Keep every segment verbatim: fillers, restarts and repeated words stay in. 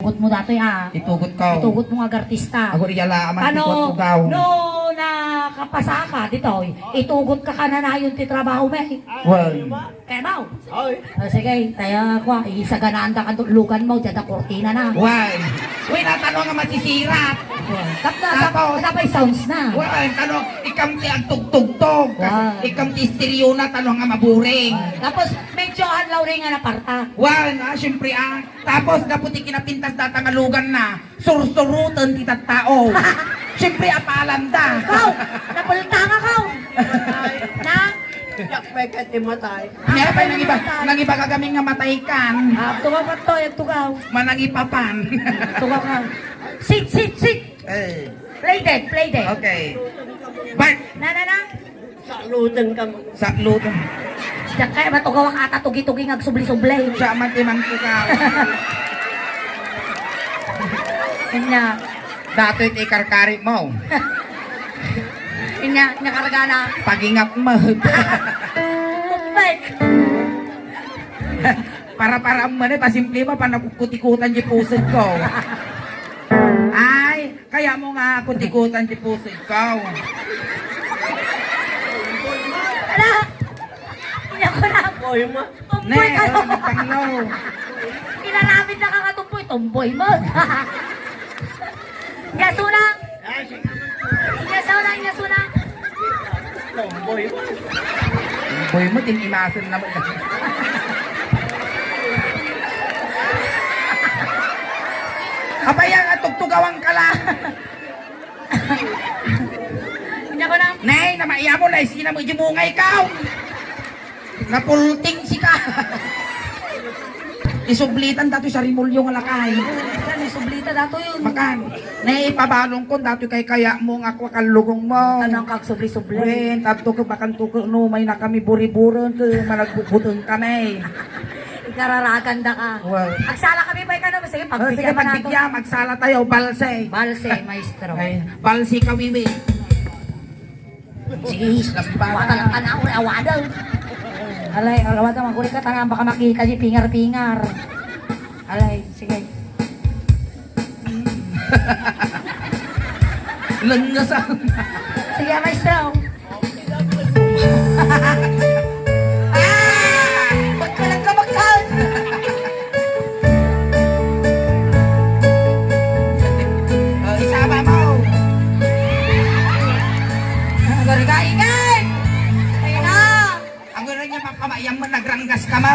Itugot mo datoy, ah. Itugot ko. Itugot mo nga agartista. Ago, iyala, aman, Ano, itugot ko, gaw. No nakapasaka ditoy, itugot ka kananayon ti trabaho, may. Wen. Kaya mo? Ay. Ah, sige, tayo, kwa, isaganaanda ka lugan mo, dyan ang kurtina na. Wen. Wen, natano nga masisirat. Tapos? Tapos, tapos sounds na. Wen, tano, ikam ti agtugtugtog. Wen. Ikam ti stereo na, tano nga maburing. Wen. Tapos, medyo anlaw rin nga napartak. Wen, ah, siyempre, ah. Tapos, gapu ti kinapintas data nga lugan na, sursuruten ti tattao. Siyempre, apalanda. Kaw, napulta nga kaw. Na? Yak pay ka ti matay. Kaya pa nangiba, nangiba ka kami nga matay kan. Ah, tugaw ka to, yung tugaw. Manangipapan. Tugaw ka. Sit, sit, sit. Eh. Play dead, play dead. Okay. Bart. Na, na, na. Sakluten ka mo. Sakluten. Diyan kaya matugaw ang ata tugi-tugi nga agsubli-subli. Siya man ti mangkukaw. Kanya. Datoy ti karkari mo. Kanya, nakarga na. Pagingat mo. Toothpick. Para-para mo na, pasimple mo, panakukutikutan di pusod ko. Ay, Kaya mo nga ako tikutan ti pusod ko. Ala! Iya ko na. Boy mo. Tomboy Ne, ka, oh, no? Nagtanglaw. Inaramid na ka nga tomboy. Tomboy mo. Yasuna. Yasuna, yasuna. Tomboy mo. Tomboy mo, tinimasan na mo. Apay, ang atugtugawan ka la. Hindi ako na. Nay, namaiya mo, laisina mo, ijumungay ka. Napulting sika. Isublitan datoy sarimulyo nga lakay. Yan, isublita datoy yun. Makan. Nay, ipabalong ko, datoy kay kaya mo nga ako kalugong mo. Ano ang kagsubli-subli? Wen, tabto ko, bakan to ko, no, may nakami buri-buren ko, managbubutan kami. Ikararagan da ka. Well. Agsala kami, pay ka na. Sige, Oh, sige, pagbigyan pa nato. Pagbigyan, magsala tayo, balse. Balse, maestro. Ay, balse kawiwi. Sige, Lampas. Watan ang tanaw, awadaw. Alay, awadaw, maguri ka, tanaw, baka makita di pingar-pingar. Alay, sige. Langasan. Sige, maestro. Ah! Magkalag ka, magkalag! Oh, isama mo. Ang garigaingan! Kaya na! Ang gano'n niya, mapamayan mo, nagranggas ka mo.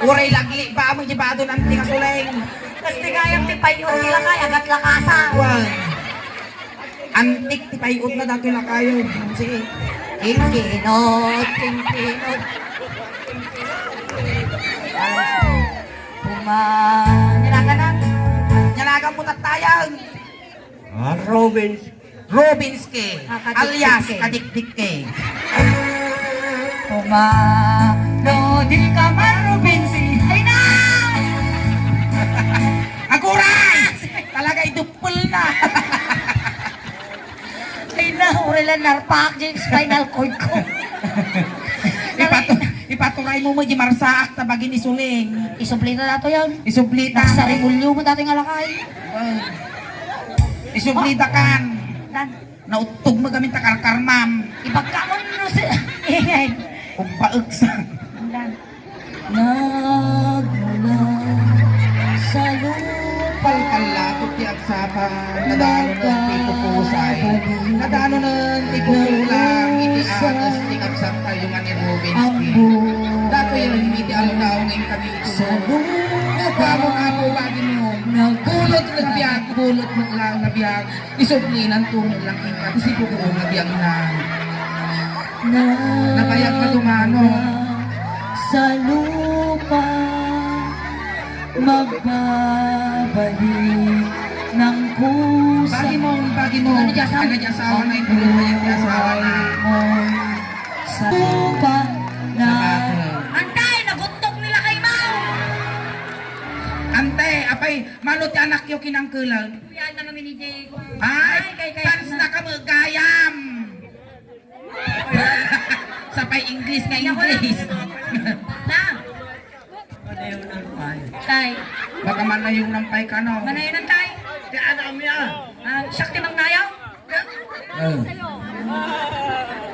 Uray lagli ba mo, di ba doon ang tingasuleng? Kasi kayang ti payo nila kaya, gat lakasa. Wan. Antik ti pay-otna datoy lakayen. Sige. Kinkinot, kinkinot. Puma-, nyalagan na. Nyalagan mo, tatayan. Ah, Robin. Robinski, Ah, kadikdik alias eh. Kadikdik eh. Puma-, no, di ka man, Robinski. Ay na! Aguray! Talaga, idupol na. Ay na, uray lang narpaak di spinal cord ko. Ipatu-, ipaturay mo mo di marsaak ta bagin isuling. Isublita dato yan. Isublita. Nagsarimulyo mo dati nga lakay. Wow. Isublita kan. Dan. Nauttog mo gamin ta karkarmam. Ibagka mo no si, ingay. Ugpaek sa. Dan. Nagmula sa lupa. Palpalapot ti agsapa, nadalonen ti pupusay, nadalonen ti pupulang, iti agas ti kabsat tayo nga ni Rubenski. Datoyen iti aldaw nga inkami ito. Sa lupa. Nagpamong apo bagin mo. Nagpulot nga biag, pulot mo lang nga biag. Isublinan to met lang inka ti sibubuo nga biagna. Nabayag nga dumano. Sa lupa, magbabalik ng kusa. Bagi mo, bagi mo. Ano di asawa? Ano di asawa na, ipulot na yung asawa na. Sa lupa na. Antay, nagutok nila kay Mau. Ante, apay, mano ti anak yo kinangkelan? Kuya, na kami ni Jay. Ay, Ay, kay, kay, fans na kami, gayam! Sapay English nga English. Na. Kay. Baka manayunan pay kano. Manayunan tay? Ti ano mi, ah? Ah, siak ti mangnayaw? Eh.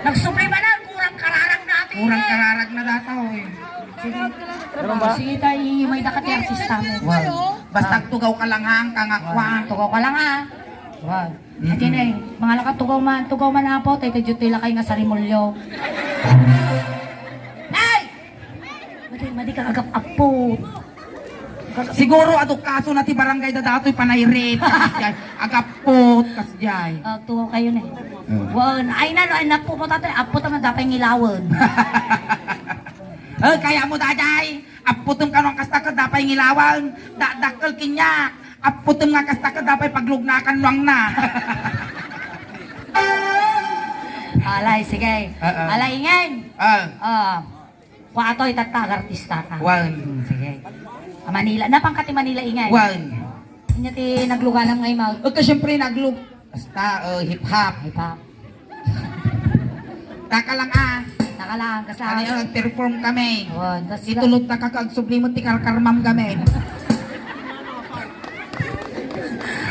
Nagsubli manen, kurang kararag natin. Kurang kararag na dataw, eh. Sige. Sige tay, may daka ti artista mo. Wow. Basta tugaw ka lang, ha, ang kangakwa. Tugaw ka lang, ha. Wow. Mm-mm. Ati na eh, mga lakay, tugaw man, tugaw man, apo, tay, tay, tay lakay nga sarimulyo. Nay! Madi, madi ka agap-apot. Siguro, adu kaso na ti barangay da datoy panayrit. Kasjay, agap-apot, kasjay. Ah, tugaw kayo na eh. Mm. Wan, ay na, no, ay napupo tato, apot naman, dapat ngilawan. Eh, kaya mo, dajay. Apputem kano ang kasta ket dapay ngilawan, dakdakkel kaniak. Apputem nga kasta ket dapay paglugnakan no angna. Alay, sige. Oo. Alay, ingen. Ah. Ah. Kuatoy, tatta, agartista ta. Wan. Hmm, sige. Ah, Manila. Napan ka ti Manila, ingen? Wan. Ania ti nagluganam nga imaw? Ket siyempre, naglug-, Basta, oh, hip-hop. Hip-hop. Taka lang, ah. Taka lang, kasla. Ano yun? Nag-perform kami. Oh, tas itulot na ka, kagsubli mo, ti karkarmam kami.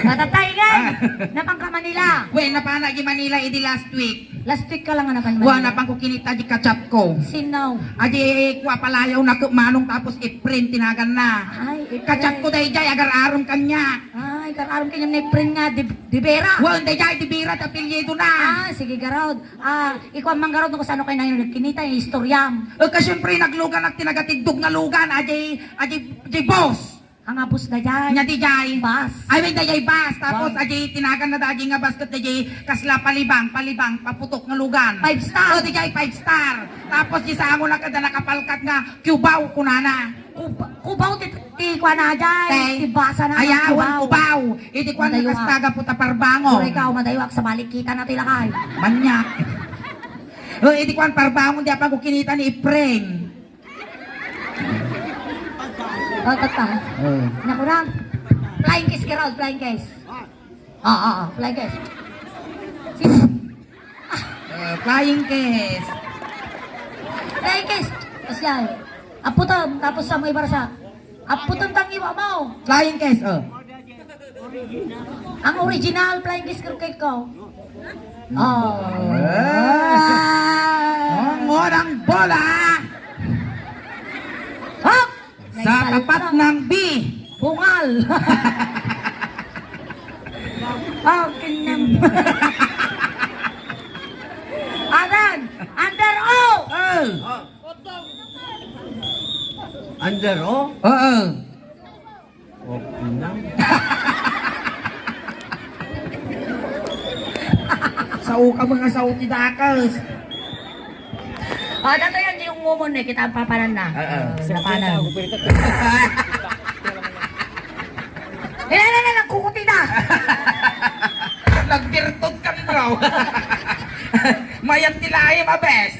Matatay, gay! Ah. Napan ka Manila? Wen, napana di Manila, idi last week. Last week ka lang nga napan Wa, Manila? Napan ko kinita di kachat ko. Sino? Adi, kua palayaw na ko, Manong, tapos Efren, tinagan na. Ay, Efren. Kachat ko, dayjay, agar-arom kaniak. Ay, kar-arom kaniak ni Efren nga, di, di Vera. Wen, dayjay, di Vera, ti apelyido na. Ah, sige, garod. Ah, ikuan man garod, no, kasano kayo na yun, nagkinita, yung istoryam. Eh, ka, siyempre, naglugan, nagtinagatiddog nga lugan, ajay, ajay, ajay, boss. Ang abos na dyan. Nya di jay. Bus. Ay, wait, dayjay bus. Tapos, wow. Ajay, tinagan na dayjay nga bus, ket dayjay, kasla palibang, palibang, paputok nga lugan. Five star. Oh, dayjay, five star. Tapos, di sango na kada nakapalkat nga, Cubao, kunana. Kub-, Cubao, ti, ti, kuana, dyan. Ti basa na, Ayawan, Cubao. Cubao. Iti kuan, Madayo, ah. Nakastaga, puta, parbangon. Dure ka, madayo, ak, sa balik kita na, ti lakay. Manyak. Oh, iti kuan, parbangon, di apa ko kinita ni Efren. Oh, tata. Oh. Naku na. Flying kiss ka raw, flying kiss. Ah, ah, ah, flying kiss. Sige. Eh, flying kiss. Flying kiss. Tapos yan. Aputom, tapos sa may barsa. Aputom tang iwa mo. Flying kiss, oh. Ang original flying kiss cricket ko. Oh. Ah! Ang unang bola! Hop! Sa tapat ng B. Bungal! Akin ng Adan! Under O! Oh! Under O? Oo. Okay na. Sao ka mga sao ti dakas. Ah, dato yan, di yung ngumon eh, kita ang papanan na. Oo. Ah, napanan. Kaya na na, nagkukuti na. Nagbirtud ka, bro. Mayan ti lahi, mabes.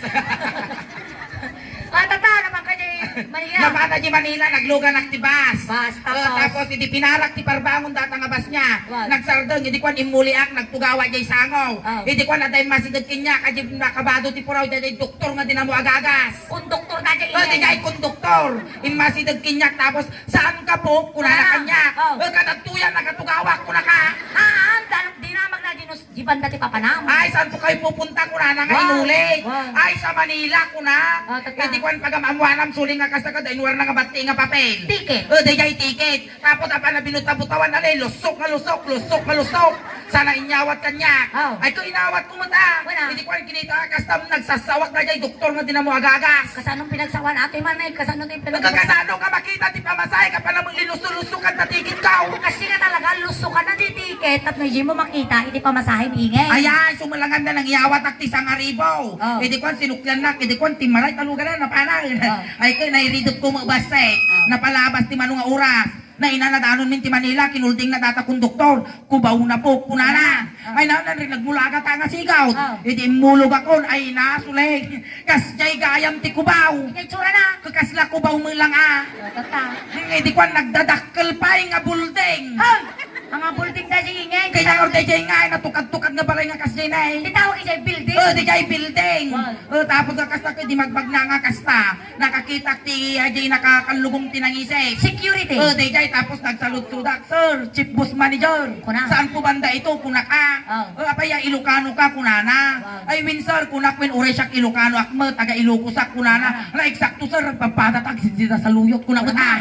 Ah, tata, napan ka di Manila? Napan na di Manila, naglugan ak ti bus. Bus, tapos? Oh, tapos, idi pinarak ti parbangon data nga bus niya. What? Nagsardeng, idi kuan, immuliak, nagtugawa jay sango. Oh. Idi kuan, adda immasideg kaniak, adi nakabado ti puraw, dayjay doktor nga dinamo agagas. Konduktor na jay Oh, iyay. Dayjay konduktor. Immasideg kaniak, tapos, "Saan ka po?" kunana Ah, kaniak. Oh. Eh, kadagtoyan, nakatugawak, kunaka. Ah, ah, dinamag na dinus Di banda ti papanam. Ay, saan po kayo pupunta? Kuna na nga Wow. Inuli. Wow. Ay, sa Manila, kuna. Ah, tata. Eh, di ko ang pagamamuanam, suling nga kasagad, ay, nuwar na nga bati nga papel. Ticket. Eh, di jay ticket. Tapos, apa na binuta-butawan, alay, lusok nga lusok, lusok nga lusok. Sana inyawat kaniak. Oh. Ay, ko inawat ko mata. Wala. Hindi ko ang kinita, kastam nagsasawak na jay doktor nga dinamo agagas. Kasanong pinagsawaan, ate man, ay, kasano ti Nagkakasano ka makita ti pamasahe ka pa namang linuso-luso kan ta ticket ka, oh. Kasi nga talaga, luso ka na ti ticket, tapno di mo makita iti pamasahe ni Ingay. Ayan, sumalangan na nang iyawatak ti sangaribo. Oh. Idi kwan, sinukyan na, idi kwan, ti maray, talugan na, napanan. Oh. Ay, kay, nairidot ko mo, basta, eh. Oh. Napalabas ti mano nga oras. Nainanadanon min ti Manila, kinulding na data konduktor. Kubaw na po, kunana. Ah. Ay, na, na, nagmulaga ta nga sigaw. Ah. Idi immulog akon, ay, nasuling. Kasjay gayam ti kubaw. Iti itsura na. Kakasla kubaw mo lang, ah. Tata. Hmm, idi kwan, nagdadakkel pay nga building. Ay! Anga building daydiay ngay. Kaya nga daydiay ngay, natukad-tukad nga balay nga kasdiay nay. Ti tao idiay building. Oh, daydiay building. Wow. Oh, tapos nga kasta, ket di magbagna nga kasta. Nakakitak ti, ah, di nakakallugong ti nangisip. Security. Oh, daydiay, tapos nagsaludsodak, "Sir, chief boss manager. Kuna. Saan po banda ito?" Kunak. Oh. Oh, apay, ah, Ilocano ka, kunana. Wow. Ay, wen, sir, kunak, wen, uray siak Ilocanoak met, taga Ilocos ak, kunana. Ah. Ala, eksakto, sir, papadatan, sinsi ta saluyot, kunak. Kuna. Ah.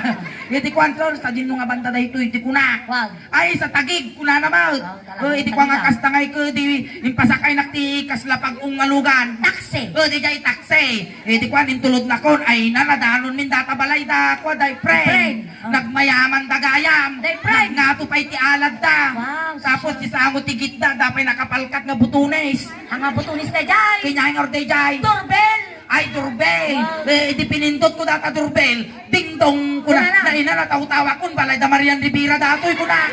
Iti kuan, sir, sadino nga banda daytoy, iti kunak. Wow. Ay, sa Taguig, kunana met. Oh, talaga. Oh, iti kuan nga Taguig, ah. Kasta ngay ket di impasakaynak ti kasla pag-ong nga lugan. Taxi. Oh, daydiay taxi. Iti kuan, intulodnakon, ay na, nadanonmin data balay da, kua, da Efrain. Efrain. Oh. Nagmayaman da gayam. Da Efrain. Nagngato pay ti aladda. Wow, tapos sus. Ti sango ti gitda, da pay nakapalkat nga butones. Anga butones daydiay? Kanya nga daydiay. Doorbell. Ay, doorbell. Wow. Eh, idi pinindotko data doorbell. Dingdong, kuna. Kuna na. Naina, natawtawakon, balay da Marian Rivera datoy, kuna.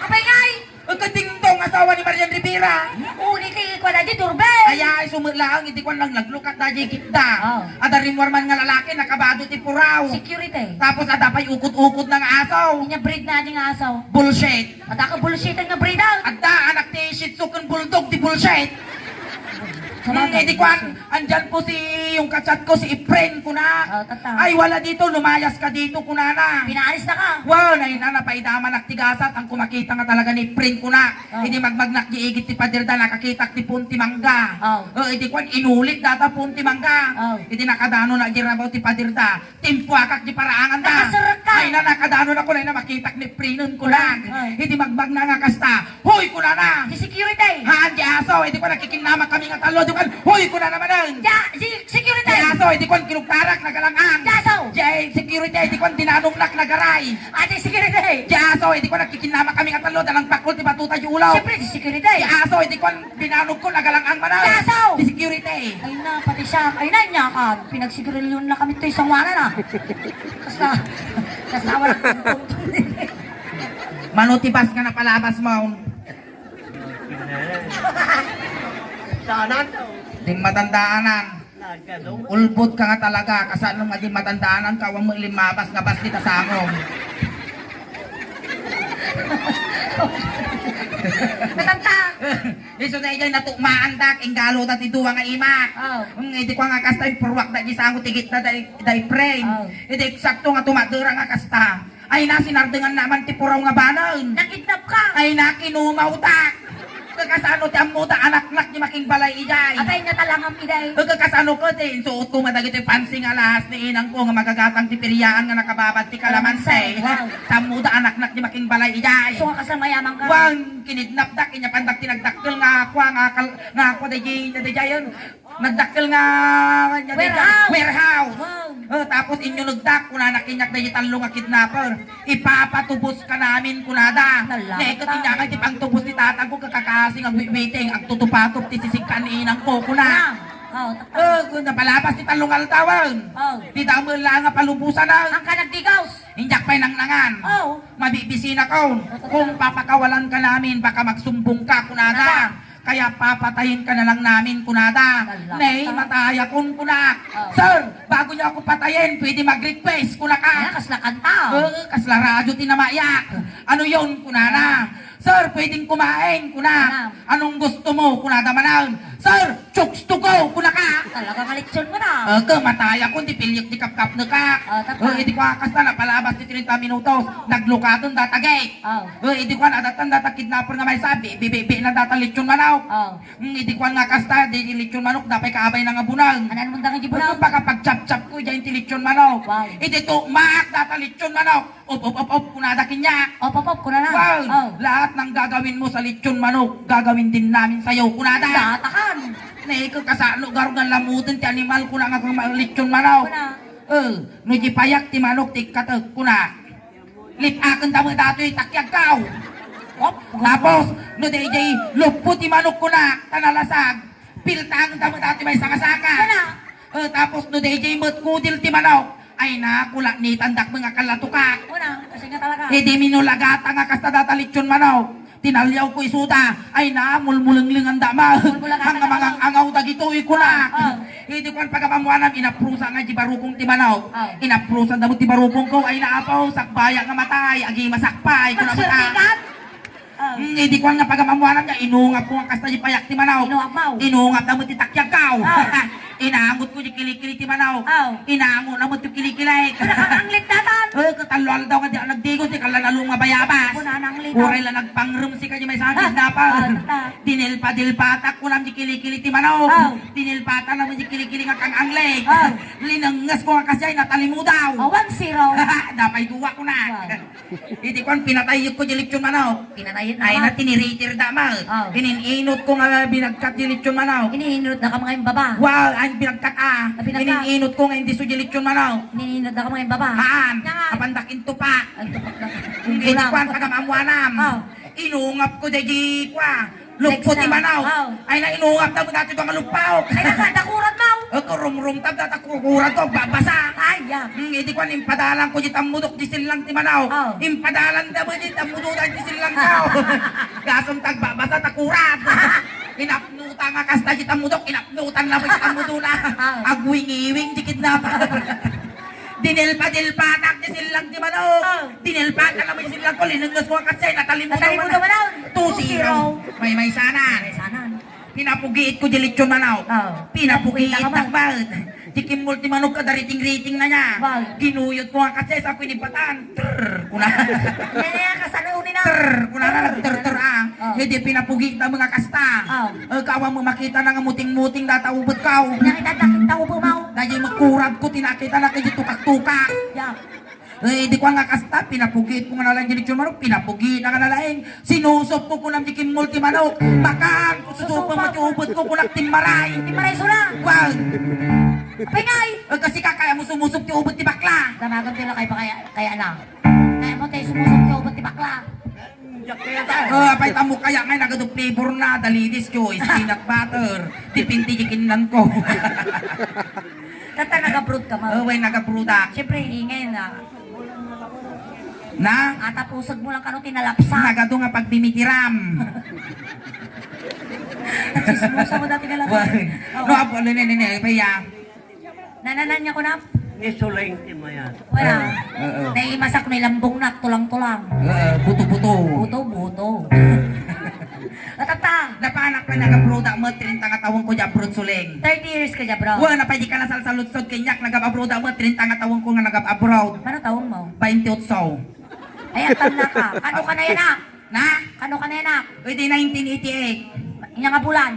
Apay ngay? Agka dingdong, asawa ni Marian Rivera. Uni ti, kuna, di doorbell. Ay, ay, sumet laeng, idi kuan lang, naglukat da, di gitda. Oh. Adda rimmuar man nga lalaki, nakabado ti puraw. Security. Tapos, adda pay ukod-ukod nga aso. Inya breed na di nga aso. Bullshit. Adda ka bullshit nga breed, ah. Adda, anak ti Shih Tzu ken Bulldog, di bullshit. Sabagay. Hmm, eh, di kuan, "Andyan po si, yung kachat ko, si Efrain," kuna. Oh, tata. "Ay, wala dito, lumayas ka dito," kunana. Pinaris na ka. Wow, naina, napaidamanak ti gasat, ang kumakita nga talaga ni Efrain, kuna. Oh. Idi magmagnak di igit ti paderda, nakakitak ti puon ti mangga. Oh. Oh, idi kuan, inulit data puon ti mangga. Oh. Idi nakadano na girabaw ti paderda. Timpuakak di paraangan da. Nakasurot ka. Ay na, nakadano na ko na, na makitak ni Efrain, kuna. Ay. Idi magmagna nga kasta, "Hoy," kunana. Di security. Haan, di aso, idi ko nakikinama kami nga tallo, di kuan, "Hoy," kunana manen. Di, di security. Di aso, idi kuan kinugtarak, nagalang-ang. Di aso. Di security, idi kuan dinanongnak, nagaray. Ah, di security. Di aso, idi kuan nakikinama kami nga tallo, dalang pakol ti batuta di ulo. Siyempre, di security. Di aso, idi kuan Dinanogko, nagalang-ang manen. Kaso! Di security. Ay na, pati siya. Ay na, inya ka. Pinagsigurilyon na kami toy sanguanan, ah. Kasta, kasta wala. Mano ti bas nga napalabas mo? Danan. Di matandaanan. Ulbod ka nga talaga, kasano nga di matandaanan ka, awan mo limmabas nga bas ti tasangom. Natanta! Isu daydiay natukmaandak, inggalo da ti dua nga imak. Oh. Mm, idi ko nga kasta, impurwak da di sango ti gitna da, da Efrain. Oh. Idi eksakto nga tumadera nga kasta. Ay na, sinardengan naman ti puraw nga banen. Nakidnap ka. Ay na, kinumawtak. Kasano ti ammo da anaknak di makingbalay idiay. Atay nga talangam idiay. Kasano ko ti insuot ko madagitoy pansi nga alas ni inang ko nga magagatang ti piriaan nga nakababad ti kalamansi. Kalamansi, wow. Tammo da anaknak di makingbalay idiay. So, nga kasamayaman ka? Wan, kinidnapdak, inya pandak ti nagdakkel nga kua nga kal-, nga kua daydiay, daydiay, yun. Nagdakkel nga, nga Warehouse. Warehouse. Wow. Oh, tapos inyunogdak, kunana kaniak daydi tallo nga kidnapper. "Ipapatubos ka namin," kunada. Nalata. Naiket inya nga ti pangtubos ni tatang ko, kakakasi nga wi-, waiting, agtutupatop ti sisikkan ni inang ko, kuna. Ah, oh, tata. Oh, kun napalabas ti tallo nga aldawen. Oh. Di damo la nga palubosan, ah. Ang ka nagdigaws. Indiak pay nangnangan. Oh. Mabibisina ko. Kung papakawalan ka namin, baka magsumbong ka, kunada. Nada. Kaya papatayin ka na lang namin, kunada. Hala. Nay, matayakon, kunak. Oh. Sir, bago niyo ako patayin, pwede mag-request, kunaka. Ah, kasla kanta. Oo, kasla radyo ti namayak. Ano yun, kunana. Sir, pwedeng kumain, kuna. Ano? Anong gusto mo, kunada manan. Sir, chooks to go, kunaka. Talaga nga lechon mo na. Aga, matayakon, di pilyek, di kapkapneka. Oh, tapos? Oh, idi ko kasta, napalabas ti treinta minutos. Naglukaton, datagay. Oh. Oh, idi kuan, adatan data kidnapper nga maysa, bi-, bi-, bi-, bi-, na data lechon manok. Oh. Hmm, idi kuan nga kasta, di, di lechon manok, dapay kaabay na nga bunal. Anan mo dang di bunal? Ano, baka pagchapchap ko, diyan ti lechon manok. Wow. Idi to, maak data lechon manok. Op, op, op, op, kunada kanya. Op, op, op, kunana. Wow, oh. Lahat ng gagawin mo sa lechon manok, gagawin din namin sa'yo, kunada. Datakan. Naikot ka sa ano, garong nga lamuten ti animal, kuna nga kung ma-, lechon manok. Kuna. Eh, no di payak ti manok, ti katek, kuna. Lipaken da met datoy, takyag kaw. Op. Tapos, no daydiay, luppo ti manok kuna, tanalasag, piltaken da met datoy may sakasaka. Wala. Eh, tapos, no daydiay met kudil ti manok, ay na, kulanitan dak mga kalatuka. Wala, kasi nga talaga. Eh, di minulagata nga kasta data lechon manok. Tinaliaw ko isuda, ay na, mulmulenglengan da ma. Mulmulagata. Ang mga angaw dagito, ikuna. Ah, ah. Idi kuan pagapamuanam, inaprusa nga di barukong ti manok. Ah. Inaprusan da mo ti barukong ko, ay naapaw, sakbaya nga matay, agi masakpay, kuna mo ta. Nagsertikat? Oh. Hmm, idi kuan nga pagamammuanam nga, inungabko nga kasta di payak ti manok. Inungabmo? Inungabda met ti takyagko. Oh. Inangotko di kilikili ti manok. Oh. Inangotna met ti kilikili. Nakakanglit datan. Eh, ket tallo aldaw nga di nagdigos, di kalla nalunga bayabas. Kuna nanglit. Uray la nagpangrem sika di maysa nga kidnapper. Oh, tata. Dinilpa-dilpatak kunam di kilikili ti manok. Oh. Dinilpatan naman di kilikili nga kang-anglit. Oh. Linengngesko nga kasdiay, natalimudaw. Oh, one zero. Dapay dua kuna. Wow. Iti kuan, pinatayekko di lechon manok. Pinatayek na. Ay, na, tiniritirda man. Oh. Ininunotko nga binagkat di lechon manok. Ininunotdaka nga imbaba. Wow, ay, binagkat, ah. Ah, binagkat. Ininunotko nga indiso di lechon manok. Ininunotdaka nga imbaba. Haan, nga nga. Apandak intupa. Ay, tupak na. Iti kuan, pagamammuanam. Oh. Inungabko di, di, kua. Luppo ti manok. Aw. Ay, nainungabda met daytoy nga luppo. Ay, naka-, nakuradmo? O, kurumrumtab, data kukuradko, babasa. Ay, ya. Hmm, iti kuan, impadalanko di tammudok, di sillang ti manok. Aw. Impadalanda met di tammudok, di sillang tao. Gasum tagbabasa, takurad. Inapnutan nga kasta di tammudok, inapnutan na met di tammudona. Aw. Agwingiwing di kidnapper. Dinilpa-dilpatak di sillang ti manok. Oh. Dinilpatan naman di sillang ko, linengngesko nga kasdiay, natalimudaw. Natalimudaw man. Two zero. Two zero. Maymaysanan. Maymaysanan. Pinapugiitko di lechon manok. Oh. Pinapugiit. Pinapugiit na man. Di kimmol ti manok, kadariting-riting na niya. Wow. Ginuyotko nga kasdiay, saan ko inibatan. Trrr, kuna. Nene, kasano ni na? Trrr, kuna na, trrr, trrr, ah. Oh. Hindi pinapugiit na mga kasta. Oh. Eh, kawa mo makita na nga muting-muting data ubot ka, oh. Nakita, nakita ubot mo. Daydi makurad ko, tinakita na kay tukak-tukak. Ya. Eh, di ko nga kasta, pinapugiit ko nga nalaing di lechon manok, pinapugiit na nga nalaing. Sinusup ko kunam di kimmol ti manok. Bakan, susup mo ti ubot ko, kunak timmaray. Timmaray sula. Wag. Apay ngay? Eh, kasi ka, kaya mo sumusup ti ubot ti bakla. Damagan ti lakay pa kaya, kaya na. Kaya mo tayo sumusup ti ubot ti bakla. Oh, apay tamo kaya ngay nagadu flavor na, dalilis choice, peanut butter. Depende di kinnan ko. Tata, nag-abroad ka, ma? Oh, way, nag-abroad ak. Siyempre, ingay na. Na? Atapusag mo lang kano tinalapsa. Nagadu nga pagbimitiram. Chismosa mo dati na lang. Way. Oo. No, apo, ne, ne, ne, paya. Nananan niya ko na? Ni Suleng ti mayat. Wala. Oo, oo. Naimasak, nilambong na, tulang-tulang. Oo, buto-buto. Buto-buto. Atata. Napanak na nag-abroad ak met, trenta nga tawen ko di abroad, Suleng. Thirty years ka di abroad? Wa, napay di ka nasalsaludsod kaniak, nag-abroad ak met, trenta nga tawen ko nga nag-abroad. Ano taon mo? Baintiotso. Ay, ang tanda ka. Kano ka na yan, ah? Na? Kano ka na yan, ah? Pwede nineteen eighty-eight. Inya nga bulan?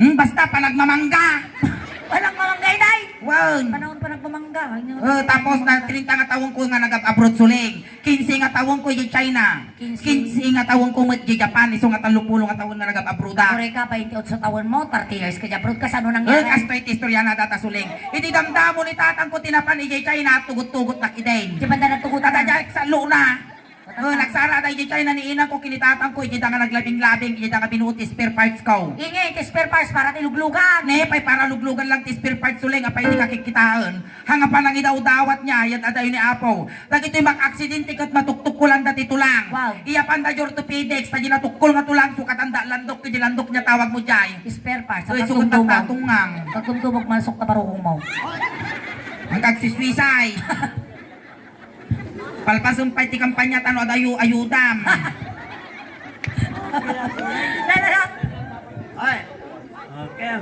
Hmm, basta panagmamangga. Panagmamangga, Inday? Wen. Panahon panagmamangga. Ano? Oh, tapos na trenta nga tawen ko nga nag-abroad, Suleng. Kinse nga tawen ko idiay China. Kinse. Kinse nga tawen ko met idiay Japan. Isu nga tallopulo nga tawen nga nag-abroad ak. Kore ka, baintiotso tawen mo, thirty years ka idiay abroad. Kasano nangyari? Eh, kastoy ti istorya na data, Suleng. Iti damdamo ni tatang ko ti napan idiay China, tugot-tugot na kiden. Di ba na natugot na? Tata, diay, sa luna. Oh, nagsara da idiay China ni inang ko ken ni tatang ko, idiay da nga naglabing-labing, idiay da nga binuot ti spare parts ko. Ingay, ti spare parts, para ti luglugan. Ne, pay para luglugan lang ti spare parts, Suleng, apay di ka kikitaen. Hanga pa nang idawdawat niya, yan adayo ni Apo. Dagitoy mak-aksidente ket matuktok ko lang da ti tulang. Wow. Iya pan da di orthopedics, ta di natukkol nga tulang, sukatan da landok, di landok niya tawag mo diay. Spare parts, oy, sukat tatungang. Pagdumdumog, malsok ta barukong mo. Ang kagsiswisay. Palpasen pay ti kampanya ta no adayo ayudam. Dala na. Ay. Okay.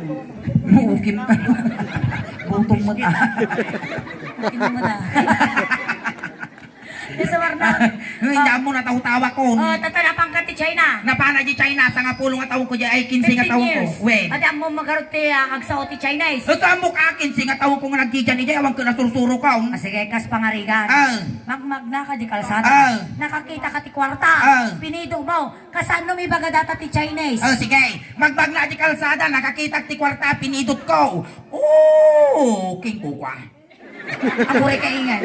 Muukim ka. Butong mo ta. Butong mo ta. Yes, Warna. Hindi mo na tawa-tawa ko. Oh, tata, napan ka ti China? Napana di China, sangapulo nga taon ko di, ay, kinse nga taon ko. Fifteen years. Wen. Adi, ammo magarot ti, ah, agsao ti Chinese. Ito, ammo ka, kinse nga taon ko nga nagdidian, ijay, awan ko nasursuro ka, oh. Ah, sige, kas pangarigan. Ah. Magmagna ka di kalsada. Ah. Nakakita ka ti kwarta. Ah. Pinido mo. Kasano mi baga data ti Chinese? Ah, sige. Magmagna di kalsada, nakakita ti kwarta, pinidot ko. Oh, king kukwa. Aguray ka ingay.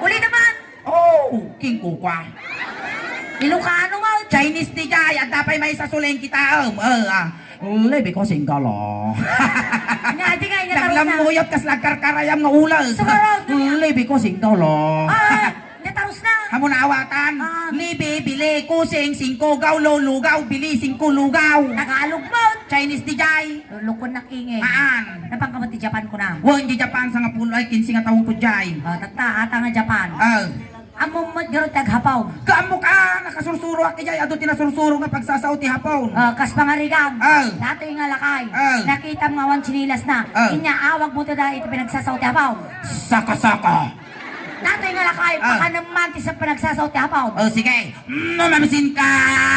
Uli naman. Oh, king kukwa. Ilocano nga. Chinese ti jay, adda pay maysa, Suleng, kitaem. Eh, ah. Libi ko singgalo. Nga, di nga, inya tarus na. Naglamuyot kas nagkarkarayam nga ulo. Sumarot na. Libi ko singgalo. Ah, inya tarus na. Amo na awatan. Ah. Libi, bili, kusing, singko, gawlo, lugaw, bili, singko, lugaw. Tagalog mo. Chinese ti jay. Lulukon na kingin. Haan. Napan ka ba ti Japan ko na? Wen, di Japan, sangapulo, ay, kinse nga taon ko jay. Oh, tatta, ata nga Japan. Oh. Ammom met garud ti aghapon. Kaammo ka, nakasursuroak idiay, adu ti nasursuro nga pagsasao ti hapon. Ah, kas pangarigan. Ah. Datoy nga lakay. Ah. Nakitam nga awan tsinelasna. Ah. Inya, awagmo ti da iti pinagsasao ti hapon. Saka-saka. Datoy nga lakay, ah, pakanem man ti sa pinagsasao ti hapon. Oh, sige. Mm, mamsin ka,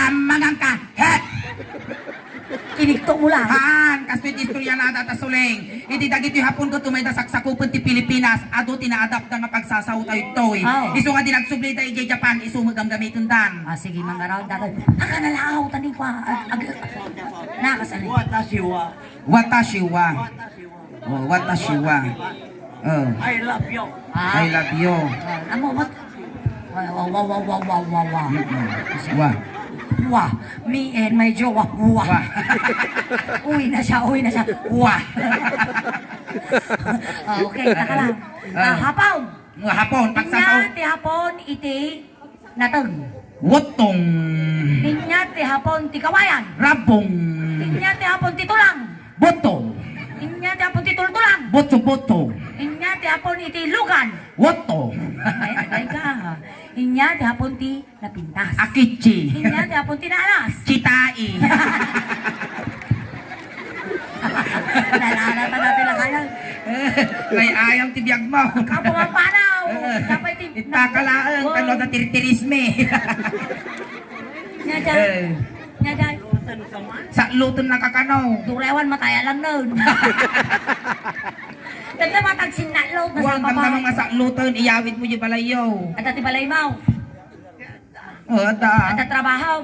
mangan ka. Het! Inigto mo lang. Haan, kastoy ti istorya na data Suling. Idi dagitoy hapon ket umayda saksakupen ti Pilipinas, adu ti naadapda nga pagsasao tayo toy. Ah. Isu nga di nagsublida idiay Japan, isu met gamgamitendan. Ah, sige, mangaraw dagay. Aka nalaaw, tani kwa. Ag-, ag-, nakasali. Watashi wa. Watashi wa. Oh, watashi wa. Oh. I love you. Ah. I love you. Ah, amo, mat-, wa, wa, wa. Mm-mm. Wa. Wa. Me and my jowa. Wa. Wa. Uy na siya, uy na siya. Wa. Ah, okay, taka lang. Ah. Ah, hapon. Nga hapon, pagsasao. Inya ti hapon iti nateng. Wotong. Inya ti hapon ti kawayan. Rabong. Inya ti hapon ti tulang. Boto. Inya ti hapon ti tultulang. Boto-boto. Inya ti hapon iti lugan. Woto. Ay, agay ka. Inya ti hapon ti napintas. Akichi. Inya ti hapon ti naalas. Chitai. Nalala ta na ti lakayan. May ayam ti biag mo. Kapo nga panaw. Eh, dapat ti Itaka laeng, wow, kano da tirtirisme. Nya, jay. Eh. Nya, jay. Sakloten na kakano. Durewan, mataya lang nun. Tanda matag sinaklo, nasa. Buwan, baba. Tanda mga sakloten, iyawid mo yung balayo. Ada ti balay mo. Oh, ada. Ada trabaho.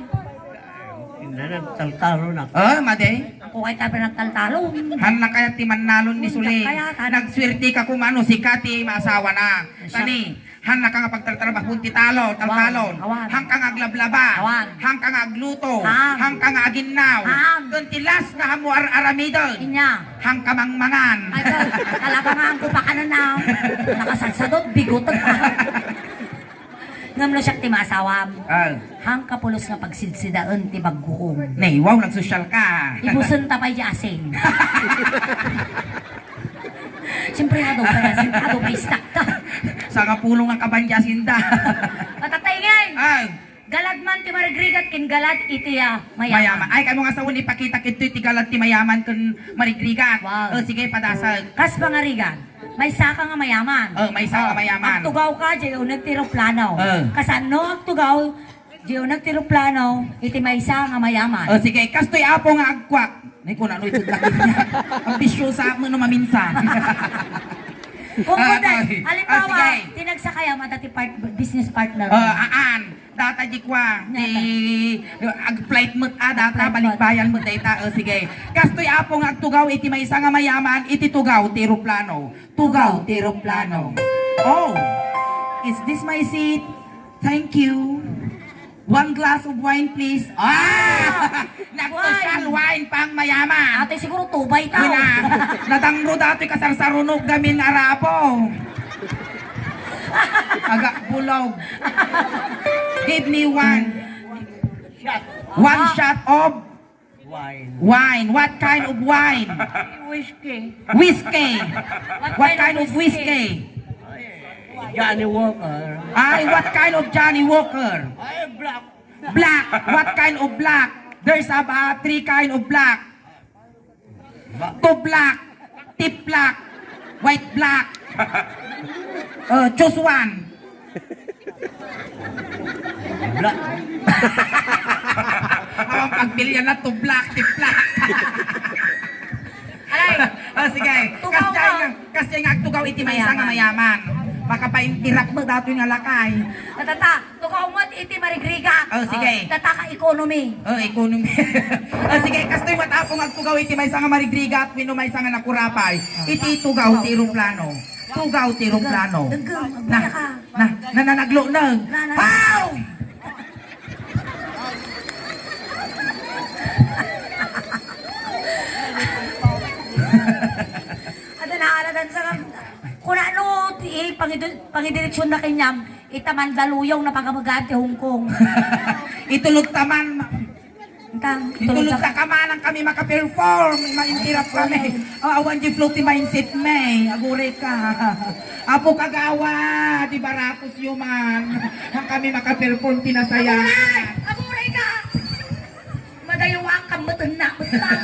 Hindi na, taltalo na. Oh, madi. Ako kay tabi nagtaltalo. Han na kaya ti mannalon ni Suling. Kaya, han. Nagswerte ka kumano, sika ti maasawa na. Siya. Tani, han na ka nga pagtartrabaho ti talo, taltalon. Awan, awan. Han ka nga aglablaba. Awan. Han ka nga agluto. Han. Han ka nga aginnaw. Han. Kun ti last nga hamo ar-aramiden. Inya. Han ka mangmangan. Ay, talaga nga ang kupakanan na. Nakasadsadot, bigotan. Ngem no siak ti maasawam, ah, han ka pulos nga pagsidsidaen ti baggukom. Nay, wow, nagsosyal ka. Ibusen ta pay di asin. Siyempre, adu pay asin, adu pay stock ta. Sangapulo nga kaban di asin da. Matatay ngay. Ah. Galad man ti marigrigat ken galad iti, ah, mayaman. Mayaman. Ay, kamo nga sawen, ipakitak iti ti galad ti mayaman ken marigrigat. Wow. O, sige, padasag. Kas pangarigan. Maysa ka nga mayaman. Oh, maysa ka mayaman. Agtugaw ka, diay uneg ti eroplano. Oh. Kasano agtugaw, diay uneg ti eroplano, iti maysa nga mayaman. Oh, sige, kastoy apo nga agkuak. Nay, kuna no itud laki niya. Ambisyosa mo no maminsan. Kung ah, kundi, okay. Halimbawa, ah, sige. Ti nagsakayam, adda ti part-, business partner. Oh, aan. Data di kwa, ti ag-flight met a, data balikbayan met dayta, o, sige. Kastoy apo nga agtugaw iti maysa nga mayaman, iti tugaw ti eroplano. Tugaw ti eroplano. Oh, is this my seat? Thank you. One glass of wine, please. Ah! Nagsosyal wine pang mayaman. Ate, siguro tubay tao. Nadangro datoy kasarsarunok gamin arapo. Aga bulog. Give me one. One shot of wine. Wine. What kind of wine? Whiskey. Whiskey. What kind of whiskey? Johnny Walker. Ay, what kind of Johnny Walker? Ay, black. Black. What kind of black? There's a, uh, three kind of black. Ba- Two black, tip black, white black. Uh, choose one. Black. Ang pagpilian na two black, tip black. Ay, oh, sige. Tugaw. Kasjay nga, kasjay nga agtugaw iti maysa nga mayaman. Mayaman. Makapaintirap mo datoy nga lakay. Atata. Tugaw met iti marigrigat. Oh, sige. Ah, tataka economy. Oh, economy. Oh, sige, kastoy met apo nga agtugaw iti maysa nga marigrigat wenno maysa nga nakurapay. Iti tugaw ti eroplano. Tugaw ti eroplano. Dagdagem, na, agbiya ka. Na, na, na, nagluneng. Na, na, na. Pow! Ada na, ada dan sa, kuna no, ti, pangidu-, pangidireksyon na kanyam, Ita Mandaluyong, napagabagaan ti Hong Kong. Itulog ta man, ma-, Kang, itulog ka ka manang kami makaperform, maintirap kami. O, awan di flow ti mindset mi. Aguray ka. Apo Kagawa, di barakos yo man. Ang kami makaperform, ti nasaya. Aguray! Aguray ka! Madayawak ka, matenna, betang.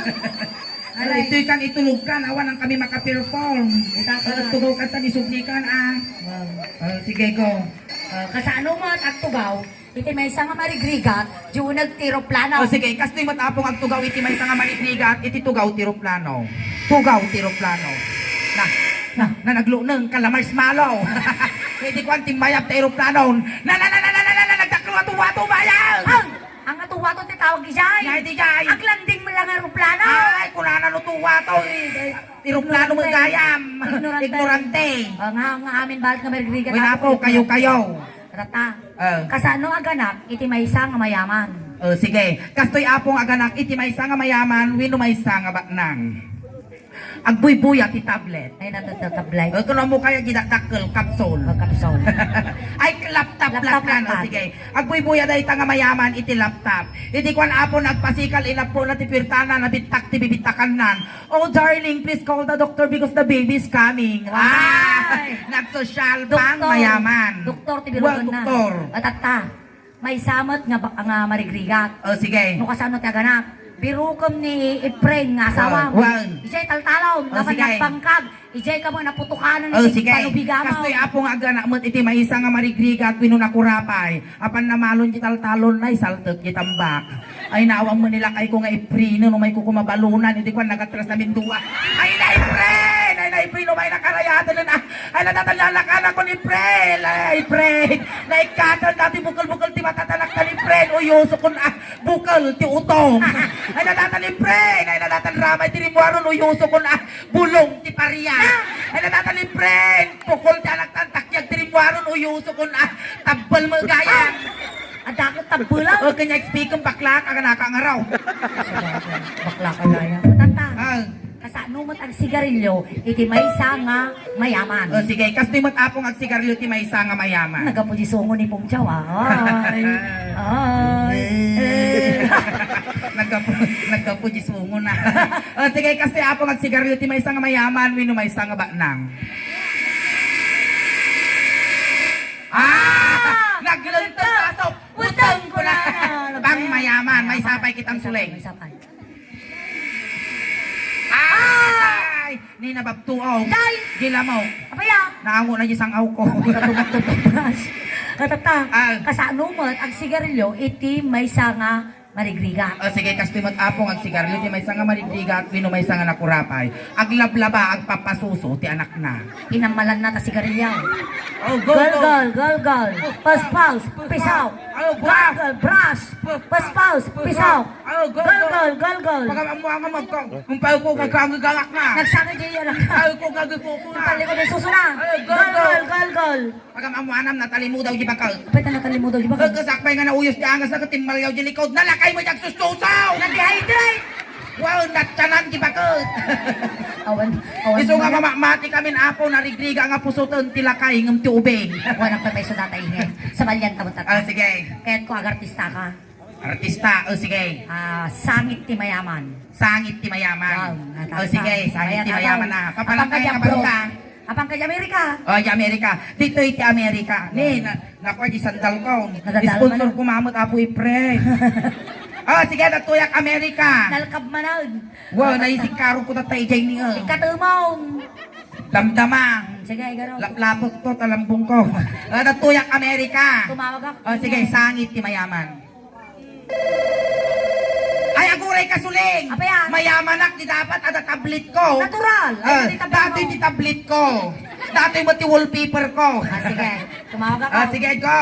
Alay. Itoy kan itulog kan, awan ang kami makaperform. Ita ka. Tugaw ka, tan isubli kan, ah. Wow. O, sige, go. Ah, kasano mo at agtugaw? Iti maysa nga marigrigat, di uneg ti eroplano. O, sige, kastoy met, Apo, nga agtugaw iti maysa nga marigrigat, iti tugaw ti eroplano. Tugaw ti eroplano. Na, na, na nagluneng ka la marshmallow. Iti kuan ti mayap ti eroplano. Na, na, na, na, na, na, na, nagdakkel a tuwato, bayan! Ang, ang tuwato ti tawag ijay. Ijay, ijay. Aglanding met la nga eroplano. Ay, kunana no tuwato, eh, eh, eroplano met gayam. Ignorante. Ignorante. O, nga, nga amin balet nga marigrigat. Uy, Apo, kayo, kayo. Tata. Ah. Kasano aganak iti maysa nga mayaman? O, sige. Kastoy, Apo, nga aganak iti maysa nga mayaman wenno maysa nga baknang. Agbuybuya ti tablet. Ay, natatablet. O, kuno mo kaya di dakdakkel, kapsul. O, kapsul. Ay, laptop, laptop, laptop, laptop. O, sige. Agbuybuya dayta nga mayaman iti laptop. Iti kuan, Apo, nagpasikal, inappo na ti puertana, nabittak ti bibitakannan. Oh, darling, please call the doctor because the baby is coming. Ay! Ah, nagsosyal pang mayaman. Doktor, doktor, ti birugan na. Doktor. Atatta, maysa met nga ba-, nga marigrigat. O, sige. No kasano ti aganak? Birukem ni Efren nga asawa. Wen. Ijay taltalon, napan nagpangkag. Ijay kamo naputukanan ti panubigamaw. O, sige. Kastoy, Apo, nga aganak met iti maysa nga marigrigat wenno nakurapay. Apan namalon ti taltalon, naisaltek ti tambak. Ay, naawam met ni lakayko nga ipreno, no mayko kumabalonan, iti kuan, nagatras na mindua. Ay, naipren! Ay, naipreno, may nakarayaten, ah. Ay, nadatan lalakanak ko ni Pren. Ay, Pren. Naikkaten dati bukel-bukel ti matatanak ta ni Pren. Uy, usokon, ah. Bukel ti utong. Ay, nadatan ni Pren. Ay, nadatan ramay ti rimmuaron. Uy, usokon, ah. Bulong ti paria. Ay, nadatan ni Pren. Pukol ti anak tan takyag ti rimmuaron. Uy, usokon, ah. Tabbel met gayam. Adda ket tabbelan. O, kanya expectem bakla ka, kanaka ngaraw. Bakla ka gayam. Tata. Ah. Kasano met agsigarilyo iti maysa nga mayaman? O, sige, kastoy met, Apo, nga agsigarilyo ti maysa nga mayaman. Naggapu di sungo ni Pungjaw, ay. Ay. Eh. Naggapu, naggapu di sungo na. O, sige, kastoy, Apo, nga agsigarilyo ti maysa nga mayaman wenno maysa nga baknang. Ah! Naglenteng aso. Utang ko na. Bang mayaman, maysa pay kitang suling. Maysa pay. Ay! Ni nababtuaw. Day! Gilamok. Apaya? Naango na di sang-aw ko. Ay, katubag-tubag, Bras. Katata, ah, kasano met agsigarilyo iti maysa nga marigrigat? O, sige, kastoy met, Apo, nga agsigarilyo ti maysa nga marigrigat wenno maysa nga nakurapay. Aglablaba, agpapasuso ti anakna. Inammalanna ta sigarilyo. O, go, go. Golgol, golgol. Paspaws, pisaw. O, bra. Golgol, bras. Paspaws, pisaw. O, go, go. Golgol, golgol. Pagam-ammo ang magko. Umpay ko kay kang galak na. Nagsangit di yan. Ay, ko gagi ko ko na. Umpay ko di susuna. O, go, go. Golgol, golgol. Pagam-ammo anam, natalimudaw di bakal. Apay ta natalimudaw di bakal? Pagkasak pay nga nauyos di angas na katimmalyaw di likod. Nalakay mo di agsususaw. Na-dehydrate. Wow, natyanan ti bakut. Awan, awan. Isu nga mamamati kamin, Apo, narigriga nga pusoten ti lakay ngem ti ubing. Awan ang pamay sudata ihe. Sabalian ta met. Ah, sige. Kayat ko agartista ka. Artista, o sige. Ah, sangit ti mayaman. Sangit ti mayaman. Wow, natata. O sige, sangit ti mayaman, ah. Papalan ka nga balita. Apan kay Amerika. O, di Amerika. Ditoy ti Amerika. Ni, na, naku, di sandal ko. Nadadal sponsor man, ko mamut, Apo Efren. O, sige, dagtoyak Amerika. Nalkab manen. Wa, naisik karo ko tatay jay ni, o. Ikatumon. Damdama. Hmm, sige, garo. Laplapok to, talambong ko. O, dagtoyak Amerika. Tumawag ako. O, sige, sangit ti mayaman. Ay, aguray ka, Suling! Apay a? Mayamanak, di dapat, adda tablet ko. Natural. Ay, ah, dati tablet mo. Dati ti tablet ko. Dati mo ti wallpaper ko. Ah, sige. Tumawag ako. Ah, sige, go.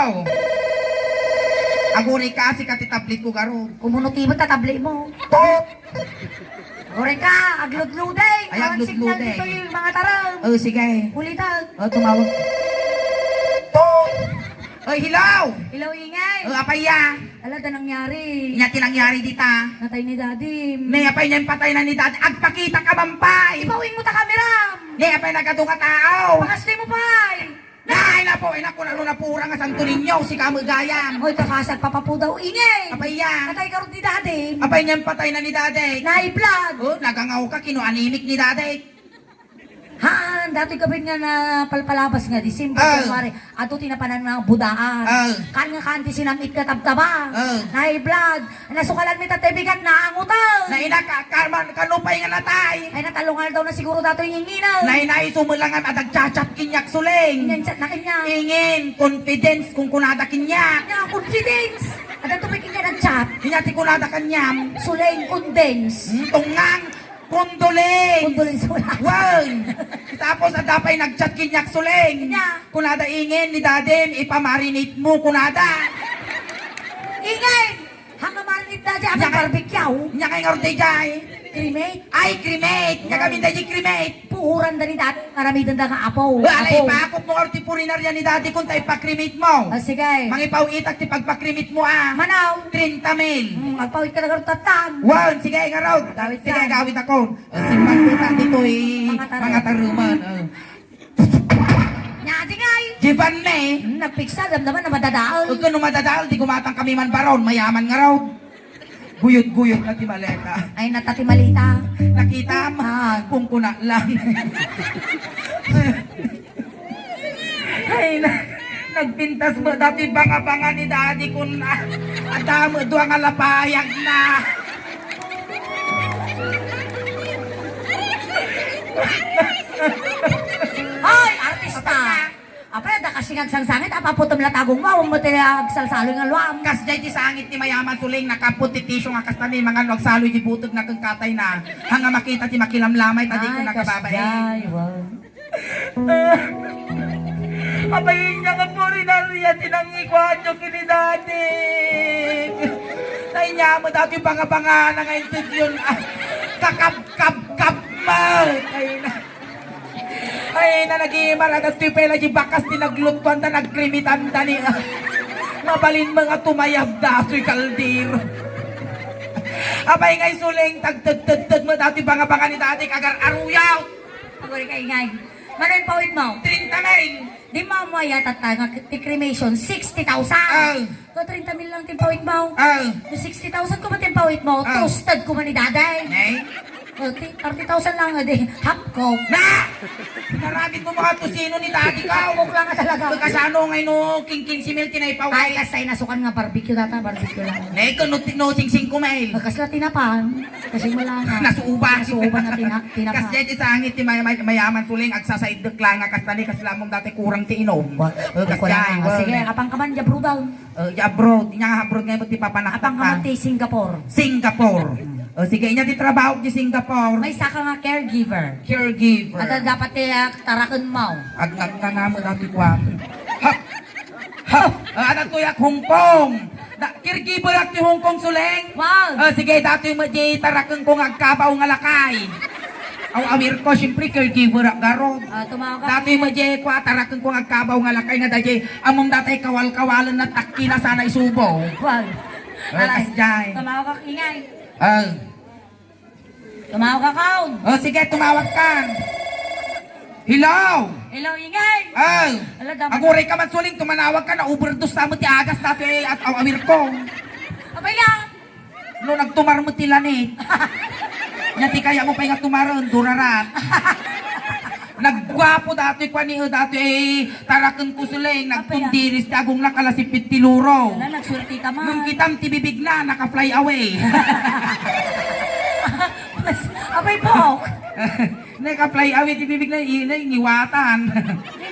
Aguray ka, sika ti tablet ko, garo. Kumuno ti mo ta tablet mo. Tut! Aguray ka, agludluday. Ay, awan signal agludluday. Dito yung mga tarang. Oh, sige. Ulitan. Oh, tumawag. Tut! Oy, hello! Hello, ingay! O, apay ya? Ala, da nangyari. Nya ti nangyari dita? Natay ni Daddy. Ne, apay nya patay na ni Daddy? Agpakita ka, mampay! Ipawing mo ta kamera! Ne, apay nagadu nga tao? Pakastoy mo, pay! Nay, Ko, ina, kun ano napura nga Santo Niño, sika met gayam. Hoy, kakasag, papapudaw, ingay! Apay yan? Patay ka rod ni Daddy. Apay niyan patay na ni Daddy? High blood. Oh, nagangaw ka, kino anemic ni Daddy? Haan, datoy kabit nga napalpalabas nga December, Ah. January. Ato ti napanan nga budaan. Ah. Kan nga kan ti sinam-it nga tabtaba. Ah. High blood. Nasukalan mi tatay bigat na ang utang. Naina ka, ka, man, kano pay nga natay? Ay, natalungal daw na siguro datoy ngingina. Naina, isu mo lang nga adagchat-chat kinyak suling. Yan, chat na kanya. Ingin, confidence kung kunada kinyak. Ya, confidence. Ada to may kinyak nag-chat. Inya ti kunada kanyam. Suling, condense. Hmm, tungang. Condolence! Condolence, wala. Wen! Tapos, adda pay nag-chat kinyak suling. Nya? Kunada, ingin ni Dadim, ipamarinate mo, kunada. Ingin! Hangga marinate da dyan, Nya kay barbecue. Nya kay ngarud dayjay. Cremate? Ay, cremate! Nya kami dayjay cremate. Puuran da ni Dadim, maramiden da nga apo. Wala, Apo. Ipakop mo ngarud ti purinarya ni Dadi kun ta ipakremate mo. Ah, sige. Mangipaw-itak ti pagpakremate mo, ah. Manaw? Treinta mil. Hmm, agpawit ka na ngarud tattan. Wen, sige, ngarud. Agawid Sige, ka. Agawid ako. O, simbang kita ditoy Mga taruman. Mga taruman, o. Nya, di ngay. Jivan ne. Hmm, nagpiksa, damdaman na madadaol. Ug kano madadaol, di gumatang kami man baron, mayaman nga raw. Guyod-guyod na ti maleta. Ay, nata ti malita. Nakita mo? Ah. Kung kuna lang. Ay, na, nagpintas mo dati banga-banga ni Daddy kun, ah, adda mo dua nga lapayag na. Hoy, artista! Apay, adda kasi ngagsangsangit, apaputom la tagong mo, awan mo ti agsalsaloy nga luam. Kasjay ti sangit ti mayaman suling, nakapot ti tisyo nga kasta ni mangan no agsaloy ti butog na ken katay na. Hanga makita ti makilamlamay, ta di ko Ay, nagkababain. Kasjay, wow. Apay, inya nga purinarya ti nangikuanyo kini Daddy. Tay niya mo dati banga-banga na nga integyon. Ah, kakab-kab-kab mo. Ay na. Ay na, nagimar, adda toy pela di bakas ti naglutuan da, nagkrimitan da ni, ah. Mabalin mo nga tumayab da, toy kaldero. Apay ngay suling, tagtedtedted mo dati banga-banga ni Daddy, kagar-aruyaw. Aguri ka, ingay. Mano impawit mo? Treinta mil. Di mo mo ayat at nga ti cremation, sixty thousand. Ah. O, treinta mil lang ti impawit mo. Ah. O, sixty thousand ko ba ti impawit mo? Ah. Toasted ko man ni Daday. Nay? O, ti, thirty thousand lang, o, di, half coke. Na! Naramid mo mga tusino ni Daddy ka. Half coke lang nga talaga. Kasano ngay no, king quince mil ti naipawit? Ay, kasay nasukan nga barbecue data, barbecue lang. Nay, kano ti, no, sing singko mil. O, kasla tinapan. Kasi wala nga. Nasuuban. Nasuuban na tina-, tinapa. Kasi di sangit ti may-, may-, mayaman suling agsasaiddek lang nga kasta ni kasla mong dati kurang ti inom. Ay, kasi wala nga. Sige, apang ka man, di abroad daw. Eh, di abroad. Inya nga abroad nga mo ti papanakpak Apang ka man ti Singapore. Singapore. Hmm. O, sige, inya ti trabaho di Singapore. May saka nga caregiver. Caregiver. At dapat ti, ah, taraken mo. Ag-, ag-, nga nga mo dati kwa. Ha! Ha! Ah, anak ko yak Hong Kong. Da, caregiver ak ti Hong Kong, Suleng. Wow. Ah, sige, datoy mo di taraken ko nga agkabaw nga lakay. Aw, awir ko, siyempre, caregiver ak garod. Ah, tumawag ka. Datoy mo di kwa, taraken ko nga agkabaw nga lakay nga dadi. Among datay kawal-kawalen na takki na sana isubo. Wow. Ah, Alas, kasjay. Tumawag ka, ingay. Ah. Tumawag ka, Kaun. O, sige, tumawag ka. Hello? Hello, ingay. Ah. Ala, dapat Aguray ka man suling, tumanawag ka, na-overdose na mo ti agas dati, eh, at aw-awir ko. Abay, ya. No, nagtumar mo ti lanit. Nya ti kaya mo pay nga tumaren, durarat. Nagguapo dati, kwa ni, eh, dati, eh, taraken ko suling, Apay, ah. nagtundiris ti agong na kalasipit ti luro. Ala, nagsulti ka man. Nung kitam ti bibig na, naka-fly away. Mas, apay po. Naka-fly away ti bibig na, i-, na, ingiwatan.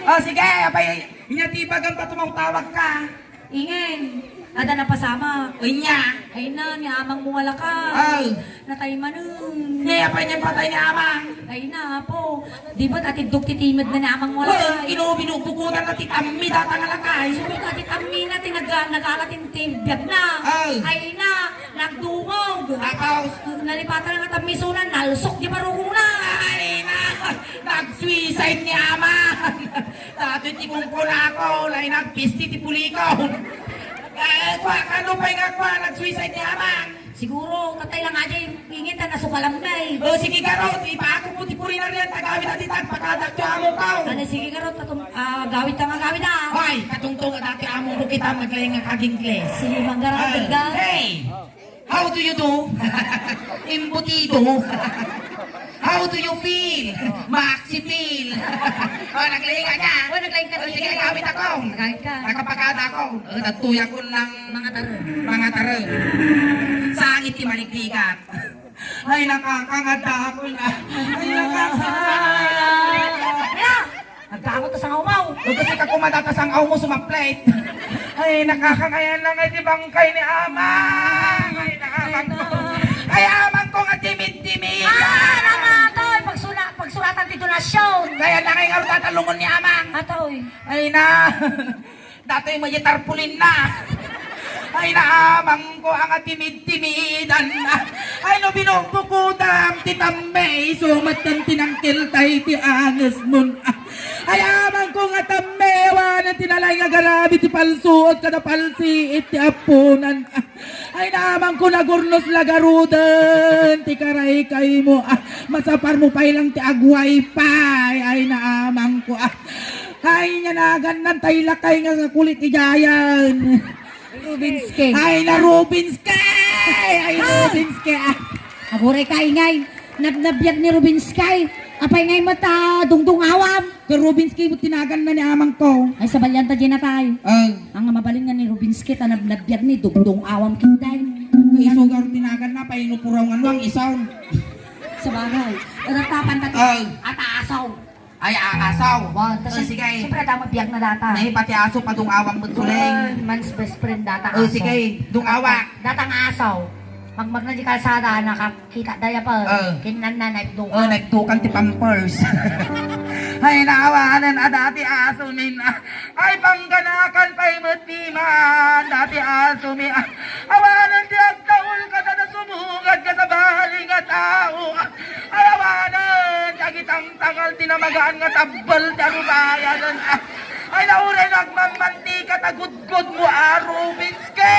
O, sige, apay, inya ti bagam ta tumawtawag ka. Ingen, ada napasamak. Unya. Ay na, ni amang mo wala ka. Ay. Natay manun. Ni, apay niya patay ni amang. Ay na, apo. Di ba tatiddog ti timed na ni amang mo wala Well, ka? Ino, binubukutan na ti tammi, data nga lakay. Sukat ti tammi na, ti nag-, nag-alat ti biag na. Ay. Ay na, nagdungog. Tapos? Nalipatan nga tammi suna, nalsok di marugong na. Ay na, nag-suicide ni amang. Datoy ti kungkuna ako, lay nagpisti ti pulikon. Eh, kwa, kano pay nga kwa, nag-suicide ni amang? Siguro, tatay lang aja yung Ingit a nasukalan, May. O, sige, garot, ipaakupmo ti purinarian ta agawid a ditak, pakada ti amongko. Ano, sige, garot, katum-, ah, agawid ta nga agawid, ah. Ay, katungtong a dati amongko kita, naglaing nga kag-Ingles. Sige, manggarot, Ah, Dagdag. Hey! How do you do? Embutido. How do you feel? Maxi feel. O, naglaing ka. O, naglaing ka. O, sige, agawid ako. Agawid ka. Nakapakada ako. O, nagtuyakon lang. Mga taro. Mga taro. Sangit ti maligligak. Ay, nakakangadakon, ah. Ay, nakakangadakon. Nagdamot ta sang-awmo. Ito si kakumada ta sang-awmo, sumaplit. Ay, nakakangayat lang ay ti bangkay ni Amang. Ay, nakakangayat. Ay, Amangko nga timid-timid. Ah, Amangko, pagsula-, pagsulatan ti donasyon. Kaya na kayo nga tatalungon ni Amang. Atoy. Ay, na. Datoy met ti tarpaulin na. Ay, na, Amangko, nga timid-timidan. Ay, no, binukbukodam ti tamme, isu met ti nangkiltay ti angesmon. Ay, Amangko nga tamme, awanen ti nalaing nga garabi ti palsuot kada palsiit ti apunan. Ay, na, Amangko, nagurnos la garuden ti karaykaymo. Ah, masaparmo pay lang ti agwaypay. Ay, na, Amangko, ah. Ay, nia nagannan tay lakay nga kulit idiayen. Rubinski. Ay, na Rubinski! Ay, Rubinski, ah. Aguray ka, ingay. Nab-, nabiag ni Rubinski. Apay ngay met, ah, dungdungawam. Ken Rubinski met ti naganna ni Amangko. Ay, sabalian ta diay natay. Ay. Ania mabalin nga ni Rubinski ta nab-, nabiag ni dungdungawam kinday. Isugar ti naganna, pay no puraw nga nuang isaw. Sabagay. Tatapan ta ti Ay. Ataasaw. Ay, a-, asaw. Wa, ta O, siyem-, sige. Siyempre, adda mabiag na data. Nay, pati aso, padungawak met suleng. Man's best friend data, O, aso. Sige, dungawak. Data nga asaw. Magmagna di kalsada, nakakita daya pa. O. Kinnanna, naipdukan. O, naipdukan ti pampers. Ay, naawanan, a dati aso, nin. Ay, pangganakan pay met piman, dati aso, mi. Awanan ti agtaul, kada nasubungan ka sa bali nga tao. Ay, awanen ti agitangtangal ti namagaan nga tabbel ti arubayanen. Ah, ay, nauray no agmammantika ta gudgudmo a Rubinski!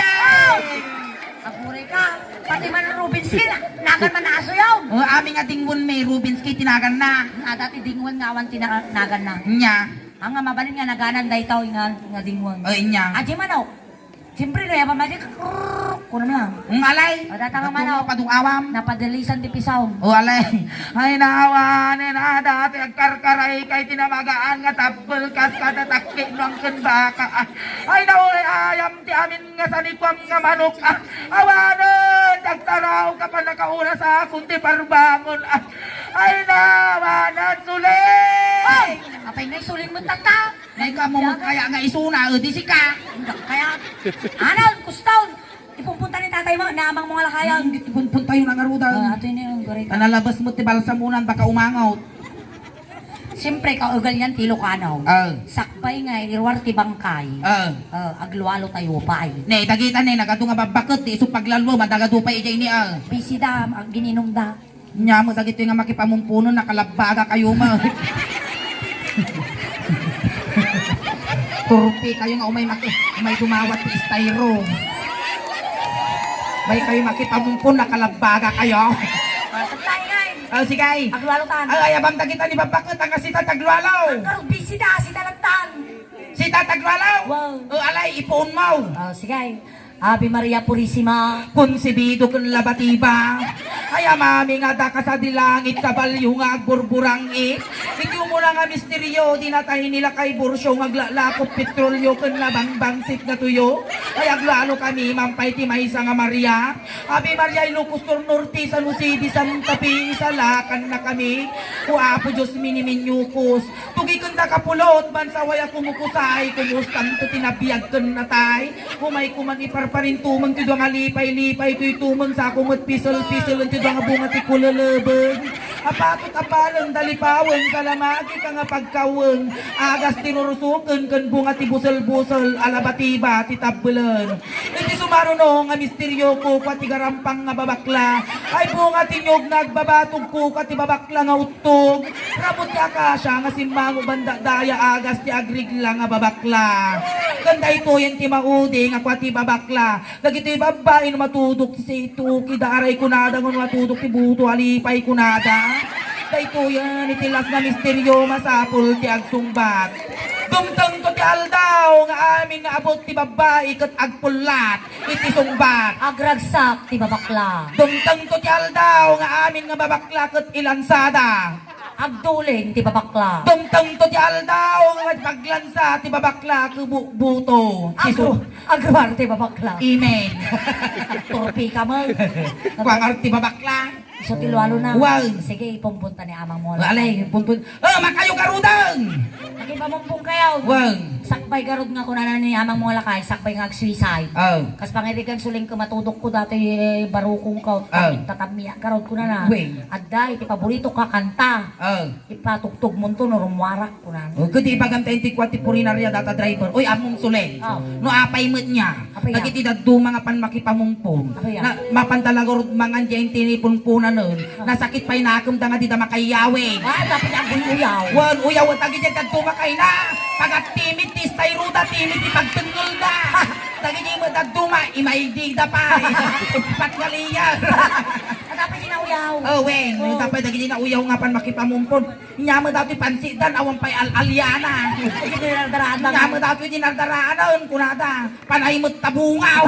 Aguray ka, pati man Rubinski, na-, nagan man aso yaw. O, amin nga dingwen met Rubinski ti naganna. Adda ti dingwen nga awan ti na-, naganna. Nia. Ania mabalin nga naganan daytoy nga, nga dingwen. Ay, nia. Adi manok. Siyempre, no, yaban madi, krrrr, kunam lang. Ang alay. O, data nga Natungo manok. Padungawam. Napadalisan ti pisaw. O, alay. Ay, naawanen, a dati agkarkaraykay ti namagaan nga tabbel kas kada takki no angken baka. Ah. Ay, nauray ayam ti amin nga sanikuam nga manok. Ah, awanen, agtaraw ka pa nakaurasakon ti parbangon. Ah, ay, naawanen, suleng! Ay! Apay nga isulin mo, tata? Nay, kamo met kaya nga isuna, o, di sika. Indak kaya. Anon, kuston. Ipunpunta ni tatay mo, namang mo nga lakayan. Hindi, ipunpunta yun ang arudan. Ah, ato yun yung gari. Tanalabas mo ti balsamunan, baka umangaw. Siyempre, kaugal yan, ti Ilocano. Ah. Sakbay nga, iruar ti bangkay. Ah. Ah, aglualo tayo pay. Ne, dagita ne, nagadu nga babbaket, di isu paglalwa, madagadu pay ijay ni, ah. Bisita, ang gininumda. Nia met dagitoy nga makipamumpuno, nakalabbagakayo met. Turpi kayo nga umay maki-, umay dumawat ti styro. May kayo makipamumpon, nakalabbagakayo. Ah, sige. Aglualo tan. Ay, ayabam dagita ni babbaket, ang asita taglualo. Ang karubisita, asita lang tan. Sita taglualo? Wow. O, alay, ipuon mo. Ah, sige. Ave Maria Purisima. Konsebido ken labatiba. Ay, Amami nga adda kas adi langit, kabalio nga agburburangit. Iti umuna nga misterio, di natay ni lakay Burcio nga aglalakop petrolio ken nabangbangsit nga tuyo. Ay, aglualo kami, mampay ti maysa nga Maria. Ave Maria Ilocos Sur Norte, San Jose de Santa Fe, isalakan na kami. O Apo Dios, miniminyo kos. Tugi ken da kapulot, bansa way a kumukusay, kumustan to ti nabiag ken natay. Umay kuman iparparintumeng ti dua nga lipay-lipay, toy tumeng sako met pisel-piselen ti dua nga bunga ti kulelebeng. Apatot a paleng dalipawen, salamagi ka nga pagkawen, agas ti rursuken ken bunga ti busel-busel a labatiba ti tabbelen. Iti sumaruno nga misterio, kukua ti garampang nga babakla, ay bunga ti niyog nga agbabatog, kukua ti babakla nga uttog, rabot ti akasia nga simmango banda daya, agas ti agrigla nga babakla. Ken daytoyen ti maudi nga kua ti babakla. Dagiti babbai no matudok ti sito, kida aray kunada, no matudok ti buto, alipay kunada. Daytoyen iti last nga misterio, masapul ti agsungbat. Dumtengto ti aldaw nga amin nga abut ti babbai ket agpullat iti sungbat. Agragsak ti babakla. Dumtengto ti aldaw nga amin nga babakla ket ilansada. Agduling ti babakla. Dumtengto ti aldaw nga paglansa ti babakla ket bu-, buto. Ti Agru-, su- agruar ti babakla. Amen. Turpi ka man. Kuangar ti babakla. Isu ti lualo na. Wen. Sige, ipumpunta ni amang mo. Alay, pumpun. Oh, makayo garuden. Lagi pamumpong kayo. Wen. Sakbay garud nga kunana ni amang mo lakay, sakbay nga agsuicide. Oh. Kas pangirigan suling ko matudok ko dati, eh, barukong ko. Oh. Tatamia garud kunana. Wen. Adda, iti paborito ka kanta. Oh. Ipatugtog mo to no rumwarak, kunan. O, kadi ibagam tayo ti kua ti purinarya data driver. Oy, among Suleng. Oh. No apay met niya. Apay ya? Dagiti dadduma nga pan makipamumpon. Apay ya? Na, mapan talaga rod mangan diay ti punpunanen. Oh. Nasakit pay nakem da nga dida makayawin. Ah, dapat aguy uyaw. Wan, uyaw, dagiti dadduma kay na. Pagattimid ti stay ruda, timid ti pagtengngel da. Dagiti met dadduma, imaydida pay. Patngaliyan. Ah, dapat di nauyaw. Oh, wen. Oh. Dapat dagiti nauyaw nga pan makipamumpon. Nya met datoy pansit dan, awan pay al-aliana. Iti dinardaraan lang. Nya met datoy dinardaraan, kunada, panay met tabungaw.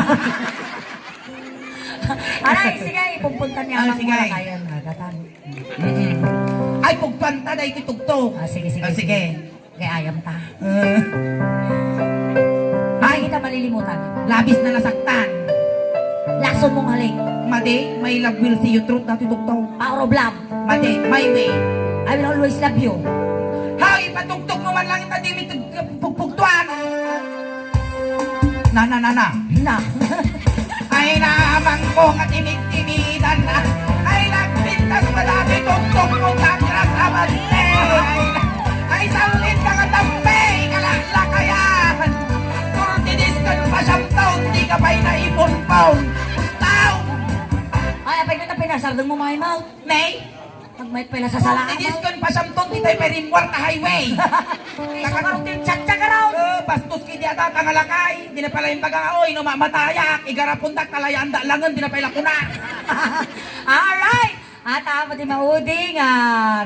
Aray, sige, ipumpuntan niya. Ah, sige. Mula kayo, nagatan. Mm-mm. Ay, pugtuan ta, dahil itugtog. Ah, sige, sige, Ah, sige. sige. Kay ayam ta. Eh. Ay, kita malilimutan. Labis na nasaktan. Lason mong halik. Madi, my love will see you through, datoy tugtog. Power of love. Madi, my way. I will always love you. Hay, ipatugtog mo man lang ita, di mi tug-, pugpugtuan. Na, na, na, na. Na. Ay, naamang ko nga timid-timidan na. Ay, nagpintas pa dati, tugtog mo, takras, abante. Ay, na. Ay, sanglit ka nga tampe, kalalakayan. Turti diskan pa siyam taon, di ka pa'y naipunpaw. Pustaw. Ay, apay ka na pinasardeng mo, my mouth. Nay? Nagmait pala sa sala. Idiskon pa siyam ton, di tayo pa rimwar ta highway. Iso ka rin din, chatcha ka raw. Eh, bastos ki di ata, tangalakay. Di na pala yung baga, oy, no mamatayak, igarapundak, talayan da langen, di na pala kuna. Alright! At amo di maudi nga,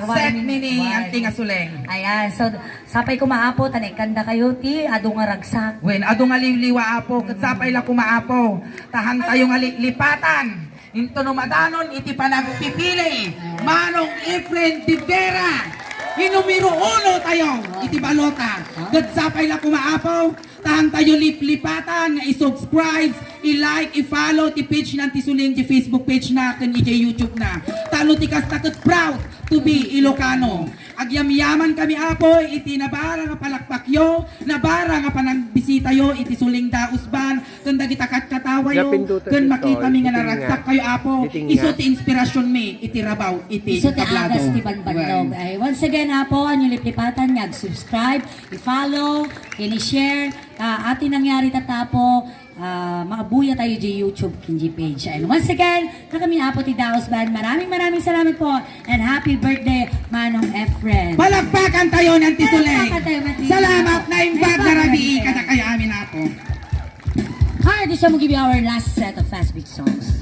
Set mi ni Auntie nga Suleng. Ayan, so, sapay ko maapo, tanikanda kayo, ti, adu nga ragsak. Wen, adu nga liwliwa apo, ket sapay la ko maapo. Tahan tayo nga li-, lipatan. Into no madanon iti panagpipili, Manong Efren de Vera, inumero uno tayo iti balota. Ket sapay la ko maapo, tahan tayo liplipatan nga i-subscribe, i-like, i-follow ti page na ti Suleng, ti Facebook page na, ken iti YouTube na. Tano ti kasta ket proud to be Ilocano. Agyamyaman kami, Apo, iti nabara nga palakpakyo, nabara nga panagbisitayo iti Suleng Daos Band, ken dagiti katkatawayo, ken makitami nga naragsak kayo, Apo. Isu ti inspirasyon mi iti rabaw iti Isu ti agas ti banbannog. Ay, once again, Apo, ania liplipatan nga ag-subscribe, i-follow, ken i-share. Ah, ati nangyari tata, Apo, ah, maabuya tayo di YouTube ken di page. And once again, kakami, Apo, ti Daos Band. Maraming, maraming salamat po. And happy birthday, Manong Efren. Palakpakan tayo ng Tisulay. Palakpakan tayo, Mati. Salamat, naimbag na rabii kadakayo amin, Apo. Hi, this time we'll give you our last set of fast beat songs.